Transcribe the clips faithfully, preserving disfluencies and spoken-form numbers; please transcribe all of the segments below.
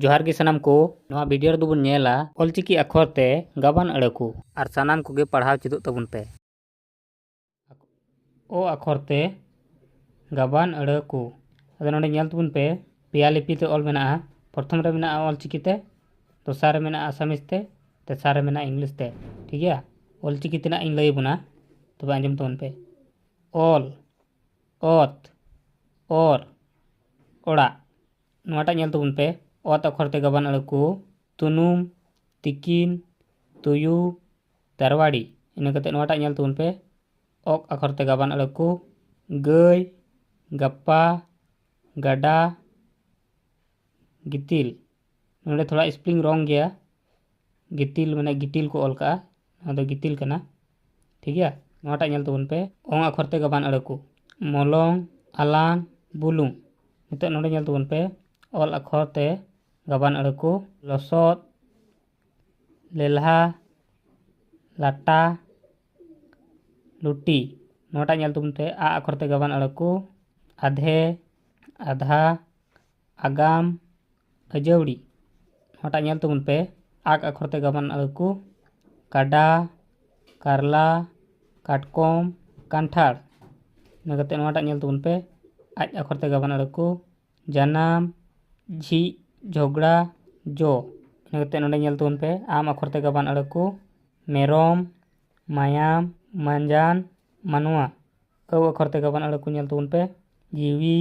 ᱡᱚᱦᱟᱨ ᱜᱮ ᱥᱟᱱᱟᱢ ᱠᱚ᱾ ᱱᱚᱣᱟ ᱵᱷᱤᱰᱤᱭᱳ ᱨᱮᱫᱚ ᱵᱚᱱ ᱧᱮᱞᱟ ᱚᱞᱪᱤᱠᱤ ᱟᱠᱷᱚᱨ ᱛᱮ ᱜᱟᱵᱟᱱ ᱟᱹᱲᱟᱹ ᱠᱚ᱾ ᱟᱨ ᱥᱟᱱᱟᱢ ᱠᱚᱜᱮ ᱯᱟᱲᱦᱟᱣ ᱪᱮᱫᱚᱜ ᱛᱟᱵᱚᱱ ᱯᱮ᱾ ᱚ ᱟᱠᱷᱚᱨ ᱛᱮ ᱜᱟᱵᱟᱱ ᱟᱹᱲᱟᱹ ᱠᱚ᱾ ᱟᱫᱚ ᱱᱚᱰᱮ ᱧᱮᱞ ᱛᱟᱵᱚᱱ ᱯᱮ, ᱯᱮᱭᱟ ᱞᱤᱯᱤ ᱛᱮ ᱚᱞ ᱢᱮᱱᱟᱜᱼᱟ᱾ ᱯᱨᱚᱛᱷᱚᱢ ᱨᱮ ᱢᱮᱱᱟᱜᱼᱟ ᱚᱞᱪᱤᱠᱤ ᱛᱮ, ᱫᱚᱥᱟᱨ ᱨᱮ ᱢᱮᱱᱟᱜᱼᱟ ᱟᱥᱟᱢᱤᱡ ᱛᱮ, ᱛᱮᱥᱟᱨ ᱨᱮ ᱢᱮᱱᱟᱜᱼᱟ ᱤᱝᱞᱤᱥ ᱛᱮ᱾ ᱴᱷᱤᱠ ᱜᱮᱭᱟ, ᱚᱞᱪᱤᱠᱤ ᱛᱮᱱᱟᱜ ᱤᱧ ᱞᱟᱹᱭ ᱟᱵᱚᱱᱟ, ᱛᱚᱵᱮ ᱟᱸᱡᱚᱢ ᱛᱟᱵᱚᱱ ᱯᱮ᱾ ᱚᱞ, ᱚᱛ, ᱚᱨ, ᱚᱲᱟᱜ᱾ ᱱᱚᱣᱟᱴᱟᱜ ᱧᱮᱞ ᱛᱟᱵᱚᱱ ᱯᱮ, ᱚᱛ ᱟᱠᱷᱚᱨ ᱛᱮ ᱜᱟᱵᱟᱱ ᱟᱹᱲᱟᱹ ᱠᱚ, ᱛᱩᱱᱩᱢ, ᱛᱤᱠᱤᱱ, ᱛᱩᱭᱩ, ᱛᱟᱨᱣᱟᱲᱤ᱾ ᱤᱱᱟᱹ ᱠᱟᱛᱮ ᱱᱚᱣᱟᱴᱟᱜ ᱧᱮᱞ ᱛᱟᱵᱚᱱ ᱯᱮ, ᱚᱠ ᱟᱠᱷᱚᱨ ᱛᱮ ᱜᱟᱵᱟᱱ ᱟᱹᱲᱟᱹ ᱠᱚ, ᱜᱟᱹᱭ, ᱜᱟᱯᱟ, ᱜᱟᱰᱟ, ᱜᱤᱛᱤᱞ᱾ ᱱᱚᱰᱮ ᱛᱷᱚᱲᱟ ᱥᱯᱮᱞᱤᱝ ᱨᱚᱝ ᱜᱮᱭᱟ, ᱜᱤᱛᱤᱞ ᱢᱟᱱᱮ ᱜᱤᱴᱤᱞ ᱠᱚ ᱚᱞ ᱠᱟᱜᱼᱟ, ᱱᱚᱣᱟ ᱫᱚ ᱜᱤᱛᱤᱞ ᱠᱟᱱᱟ᱾ ᱴᱷᱤᱠ ᱜᱮᱭᱟ, ᱱᱚᱣᱟᱴᱟᱜ ᱧᱮᱞ ᱛᱟᱵᱚᱱ ᱯᱮ, ᱚᱝ ᱟᱠᱷᱚᱨ ᱛᱮ ᱜᱟᱵᱟᱱ ᱟᱹᱲᱟᱹ ᱠᱚ, ᱢᱚᱞᱚᱝ, ᱟᱞᱟᱝ, ᱵᱩᱞᱩᱝ᱾ ᱱᱤᱛᱚᱜ ᱱᱚᱰᱮ ᱧᱮᱞ ᱛᱟᱵᱚᱱ ᱯᱮ, ᱚᱞ ᱟᱠᱷᱚᱨ ᱛᱮ ᱜᱟᱵᱟᱱ ᱟᱹᱲᱟᱹ ᱠᱚ, ᱞᱚᱥᱚᱫ, ᱞᱮᱞᱦᱟ, ᱞᱟᱴᱟ, ᱞᱩᱴᱤ᱾ ᱱᱚᱣᱟᱴᱟᱜ ᱧᱮᱞ ᱛᱟᱵᱚᱱ ᱯᱮ, ᱟ ᱟᱠᱷᱚᱨ ᱛᱮ ᱜᱟᱵᱟᱱ ᱟᱹᱲᱟᱹ ᱠᱚ, ᱟᱫᱷᱮ, ᱟᱫᱷᱟ, ᱟᱜᱟᱢ, ᱟᱹᱡᱟᱹᱣᱲᱤ᱾ ᱱᱚᱣᱟᱴᱟᱜ ᱧᱮᱞ ᱛᱟᱵᱚᱱ ᱯᱮ, ᱟᱠ ᱟᱠᱷᱚᱨ ᱛᱮ ᱜᱟᱵᱟᱱ ᱟᱹᱲᱟᱹ ᱠᱚ, ᱠᱟᱰᱟ, ᱠᱟᱨᱞᱟ, ᱠᱟᱴᱠᱚᱢ, ᱠᱟᱱᱴᱷᱟᱲ᱾ ᱤᱱᱟᱹ ᱠᱟᱛᱮ ᱱᱚᱣᱟᱴᱟᱜ ᱧᱮᱞ ᱛᱟᱵᱚᱱ ᱯᱮ, ᱟᱡ ᱟᱠᱷᱚᱨ ᱛᱮ ᱜᱟᱵᱟᱱ ᱟᱹᱲᱟᱹ ᱠᱚ, ᱡᱟᱱᱟᱢ, ᱡᱷᱤᱡ, ᱡᱷᱚᱜᱽᱲᱟ, ᱡᱚ᱾ ᱤᱱᱟᱹ ᱠᱟᱛᱮ ᱱᱚᱰᱮ ᱧᱮᱞ ᱛᱟᱵᱚᱱ ᱯᱮ, ᱟᱢ ᱟᱠᱷᱚᱨ ᱛᱮ ᱜᱟᱵᱟᱱ ᱟᱹᱲᱟᱹ ᱠᱚ, ᱢᱮᱨᱚᱢ, ᱢᱟᱭᱟᱢ, ᱢᱟᱸᱡᱟᱱ, ᱢᱟᱱᱣᱟ᱾ ᱟᱹᱣ ᱟᱠᱷᱚᱨ ᱛᱮ ᱜᱟᱵᱟᱱ ᱟᱹᱲᱟᱹ ᱠᱚ ᱧᱮᱞ ᱛᱟᱵᱚᱱ ᱯᱮ, ᱡᱤᱣᱤ,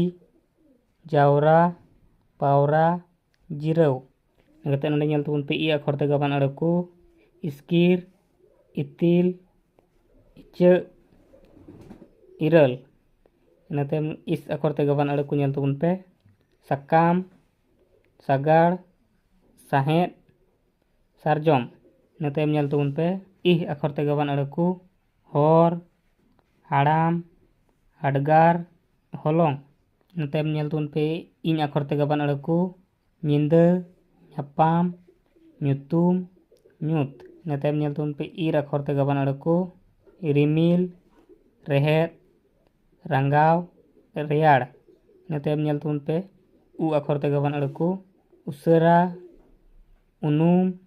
ᱡᱟᱣᱨᱟ, ᱯᱟᱣᱨᱟ, ᱡᱤᱨᱟᱹᱣ᱾ ᱤᱱᱟᱹ ᱠᱟᱛᱮ ᱱᱚᱰᱮ ᱧᱮᱞ ᱛᱟᱵᱚᱱ ᱯᱮ, ᱤ ᱟᱠᱷᱚᱨ ᱛᱮ ᱜᱟᱵᱟᱱ ᱟᱹᱲᱟᱹ ᱠᱚ, ᱤᱥᱠᱤᱨ, ᱤᱛᱤᱞ, ᱤᱪᱟᱹᱜ, ᱤᱨᱟᱹᱞ᱾ ᱤᱱᱟᱹ ᱛᱟᱭᱚᱢ ᱤᱥ ᱟᱠᱷᱚᱨ ᱛᱮ ᱜᱟᱵᱟᱱ ᱟᱹᱲᱟᱹ ᱠᱚ ᱧᱮᱞ ᱛᱟᱵᱚᱱ ᱯᱮ, ᱥᱟᱠᱟᱢ, ᱥᱟᱜᱟᱲ, ᱥᱟᱦᱮᱫ, ᱥᱟᱨᱡᱚᱢ᱾ ᱤᱱᱟᱹ ᱛᱟᱭᱚᱢ ᱧᱮᱞ ᱛᱟᱵᱚᱱ ᱯᱮ, ᱤᱦ ᱟᱠᱷᱚᱨ ᱛᱮ ᱜᱟᱵᱟᱱ ᱟᱹᱲᱟᱹ ᱠᱚ, ᱦᱚᱨ, ᱦᱟᱲᱟᱢ, ᱦᱟᱰᱜᱟᱨ, ᱦᱚᱞᱚᱝ᱾ ᱤᱱᱟᱹ ᱛᱟᱭᱚᱢ ᱧᱮᱞ ᱛᱟᱵᱚᱱ ᱯᱮ, ᱤᱧ ᱟᱠᱷᱚᱨ ᱛᱮ ᱜᱟᱵᱟᱱ ᱟᱹᱲᱟᱹ ᱠᱚ, ᱧᱤᱫᱟᱹ, ᱧᱟᱯᱟᱢ, ᱧᱩᱛᱩᱢ, ᱧᱩᱛ᱾ ᱤᱱᱟᱹ ᱛᱟᱭᱚᱢ ᱧᱮᱞ ᱛᱟᱵᱚᱱ ᱯᱮ, ᱤᱨ ᱟᱠᱷᱚᱨ ᱛᱮ ᱜᱟᱵᱟᱱ ᱟᱹᱲᱟᱹ ᱠᱚ, ᱨᱤᱢᱤᱞ, ᱨᱮᱦᱮᱫ, ᱨᱟᱸᱜᱟᱣ, ᱨᱮᱭᱟᱲ᱾ ᱤᱱᱟᱹ ᱛᱟᱭᱚᱢ ᱧᱮᱞ ᱛᱟᱵᱚᱱ ᱯᱮ, ᱩ ᱟᱠᱷᱚᱨ ᱛᱮ ᱜᱟᱵᱟᱱ ᱟᱹᱲᱟᱹ ᱠᱚ, ᱩᱥᱟᱹᱨᱟ, ᱩᱱᱩᱢ,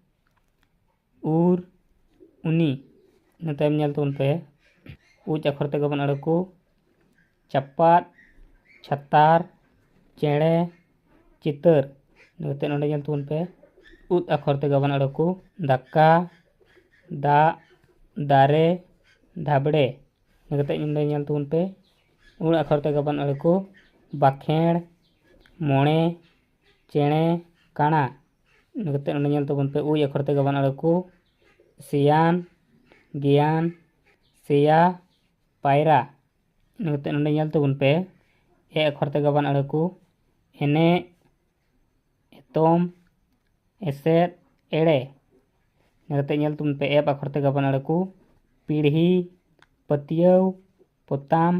ᱩᱨ, ᱩᱱᱤ᱾ ᱤᱱᱟᱹ ᱛᱟᱭᱚᱢ ᱧᱮᱞ ᱛᱟᱵᱚᱱ ᱯᱮ, ᱩᱪ ᱟᱠᱷᱚᱨ ᱛᱮ ᱜᱟᱵᱟᱱ ᱟᱹᱲᱟᱹ ᱠᱚ, ᱪᱟᱯᱟᱫ, ᱪᱷᱟᱛᱟᱨ, ᱪᱮᱬᱮ, ᱪᱤᱛᱟᱹᱨ᱾ ᱤᱱᱟᱹ ᱠᱟᱛᱮ ᱱᱚᱰᱮ ᱧᱮᱞ ᱛᱟᱵᱚᱱ ᱯᱮ, ᱩᱫ ᱟᱠᱷᱚᱨ ᱛᱮ ᱜᱟᱵᱟᱱ ᱟᱹᱲᱟᱹ ᱠᱚ, ᱫᱟᱠᱟ, ᱫᱟᱜ, ᱫᱟᱨᱮ, ᱫᱷᱟᱵᱲᱮ᱾ ᱤᱱᱟᱹ ᱠᱟᱛᱮ ᱱᱚᱰᱮ ᱧᱮᱞ ᱛᱟᱵᱚᱱ ᱯᱮ, ᱩᱲ ᱟᱠᱷᱚᱨ ᱛᱮ ᱜᱟᱵᱟᱱ ᱟᱹᱲᱟᱹ ᱠᱚ, ᱵᱟᱠᱷᱮᱲ, ᱢᱚᱬᱮ, ᱪᱮᱬᱮ, ᱠᱟᱬᱟ᱾ ᱤᱱᱟᱹ ᱠᱟᱛᱮ ᱱᱚᱰᱮ ᱧᱮᱞ ᱛᱟᱵᱚᱱ ᱯᱮ, ᱩᱭ ᱟᱠᱷᱚᱨ ᱛᱮ ᱜᱟᱵᱟᱱ ᱟᱹᱲᱟᱹ ᱠᱚ, ᱥᱮᱭᱟᱱ, ᱜᱮᱭᱟᱱ, ᱥᱮᱭᱟ, ᱯᱟᱭᱨᱟ᱾ ᱤᱱᱟᱹ ᱠᱟᱛᱮ ᱱᱚᱰᱮ ᱧᱮᱞ ᱛᱟᱵᱚᱱ ᱯᱮ, ᱮ ᱟᱠᱷᱚᱨ ᱛᱮ ᱜᱟᱵᱟᱱ ᱟᱹᱲᱟᱹ ᱠᱚ, ᱮᱱᱮᱡ, ᱮᱛᱚᱢ, ᱮᱥᱮᱫ, ᱮᱲᱮ᱾ ᱤᱱᱟᱹ ᱠᱟᱛᱮ ᱧᱮᱞ ᱛᱟᱵᱚᱱ ᱯᱮ, ᱮᱯ ᱟᱠᱷᱚᱨ ᱛᱮ ᱜᱟᱵᱟᱱ ᱟᱹᱲᱟᱹ ᱠᱚ, ᱯᱤᱲᱦᱤ, ᱯᱟᱹᱛᱭᱟᱹᱣ, ᱯᱚᱛᱟᱢ,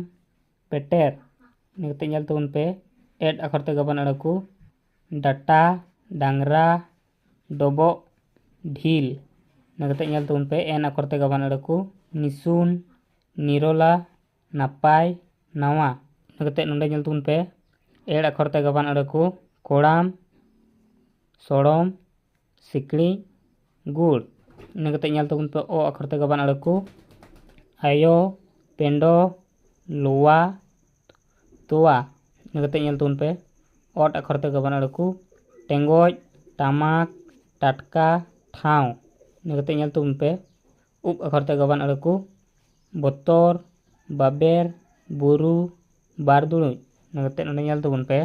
ᱯᱮᱴᱮᱨ᱾ ᱤᱱᱟᱹ ᱠᱟᱛᱮ ᱧᱮᱞ ᱛᱟᱵᱚᱱ ᱯᱮ, ᱮᱰ ᱟᱠᱷᱚᱨ ᱛᱮ ᱜᱟᱵᱟᱱ ᱟᱹᱲᱟᱹ ᱠᱚ, ᱰᱟᱴᱟ, ᱰᱟᱝᱨᱟ, ᱰᱚᱵᱚᱜ, ᱰᱷᱤᱞ᱾ ᱤᱱᱟᱹ ᱠᱟᱛᱮ ᱧᱮᱞ ᱛᱟᱵᱚᱱ ᱯᱮ, ᱮᱱ ᱟᱠᱷᱚᱨ ᱛᱮ ᱜᱟᱵᱟᱱ ᱟᱹᱲᱟᱹ ᱠᱚ, ᱱᱤᱥᱩᱱ, ᱱᱤᱨᱚᱞᱟ, ᱱᱟᱯᱟᱭ, ᱱᱟᱣᱟ᱾ ᱤᱱᱟᱹ ᱠᱟᱛᱮ ᱱᱚᱰᱮ ᱧᱮᱞ ᱛᱟᱵᱚᱱ ᱯᱮ, ᱮᱲ ᱟᱠᱷᱚᱨ ᱛᱮ ᱜᱟᱵᱟᱱ ᱟᱹᱲᱟᱹ ᱠᱚ, ᱠᱚᱲᱟᱢ, ᱥᱚᱲᱚᱢ, ᱥᱤᱠᱲᱤ, ᱜᱩᱲ᱾ ᱤᱱᱟᱹ ᱠᱟᱛᱮ ᱧᱮᱞ ᱛᱟᱵᱚᱱ ᱯᱮ, ᱚ ᱟᱠᱷᱚᱨ ᱛᱮ ᱜᱟᱵᱟᱱ ᱟᱹᱲᱟᱹ ᱠᱚ, ᱟᱭᱳ, ᱯᱮᱸᱰᱚ, ᱞᱚᱣᱟ, ᱛᱚᱣᱟ᱾ ᱤᱱᱟᱹ ᱠᱟᱛᱮ ᱧᱮᱞ ᱛᱟᱵᱚᱱ ᱯᱮ, ᱚᱴ ᱟᱠᱷᱚᱨ ᱛᱮ ᱜᱟᱵᱟᱱ ᱟᱹᱲᱟᱹ ᱠᱚ, ᱴᱮᱸᱜᱚᱡ, ᱴᱟᱢᱟᱠ, ᱴᱟᱴᱠᱟ, ᱴᱷᱟᱶ᱾ ᱤᱱᱟᱹ ᱠᱟᱛᱮ ᱧᱮᱞ ᱛᱟᱵᱚᱱ ᱯᱮ, ᱩᱵ ᱟᱠᱷᱚᱨ ᱛᱮ ᱜᱟᱵᱟᱱ ᱟᱹᱲᱟᱹ ᱠᱚ, ᱵᱚᱛᱚᱨ, ᱵᱟᱵᱮᱨ, ᱵᱩᱨᱩ, ᱵᱟᱨ ᱫᱩᱲᱩᱡ᱾ ᱤᱱᱟᱹ ᱠᱟᱛᱮ ᱱᱚᱰᱮ ᱧᱮᱞ ᱛᱟᱵᱚᱱ ᱯᱮ,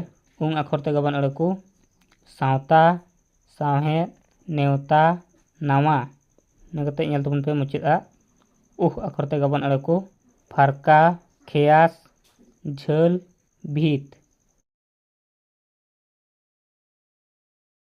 ᱩᱝ ᱟᱠᱷᱚᱨ ᱛᱮ ᱜᱟᱵᱟᱱ ᱟᱹᱲᱟᱹ ᱠᱚ, ᱥᱟᱶᱛᱟ, ᱥᱟᱶᱦᱮᱫ, ᱱᱮᱣᱛᱟ, ᱱᱟᱣᱟ᱾ ᱤᱱᱟᱹ ᱠᱟᱛᱮ ᱧᱮᱞ ᱛᱟᱵᱚᱱ ᱯᱮ ᱢᱩᱪᱟᱹᱫ ᱟᱜ, ᱩᱦ ᱟᱠᱷᱚᱨ ᱛᱮ ᱜᱟᱵᱟᱱ ᱟᱹᱲᱟᱹ ᱠᱚ, ᱯᱷᱟᱨᱠᱟ, ᱠᱷᱮᱭᱟᱥ, ᱡᱷᱟᱹᱞ, ᱵᱷᱤᱛ᱾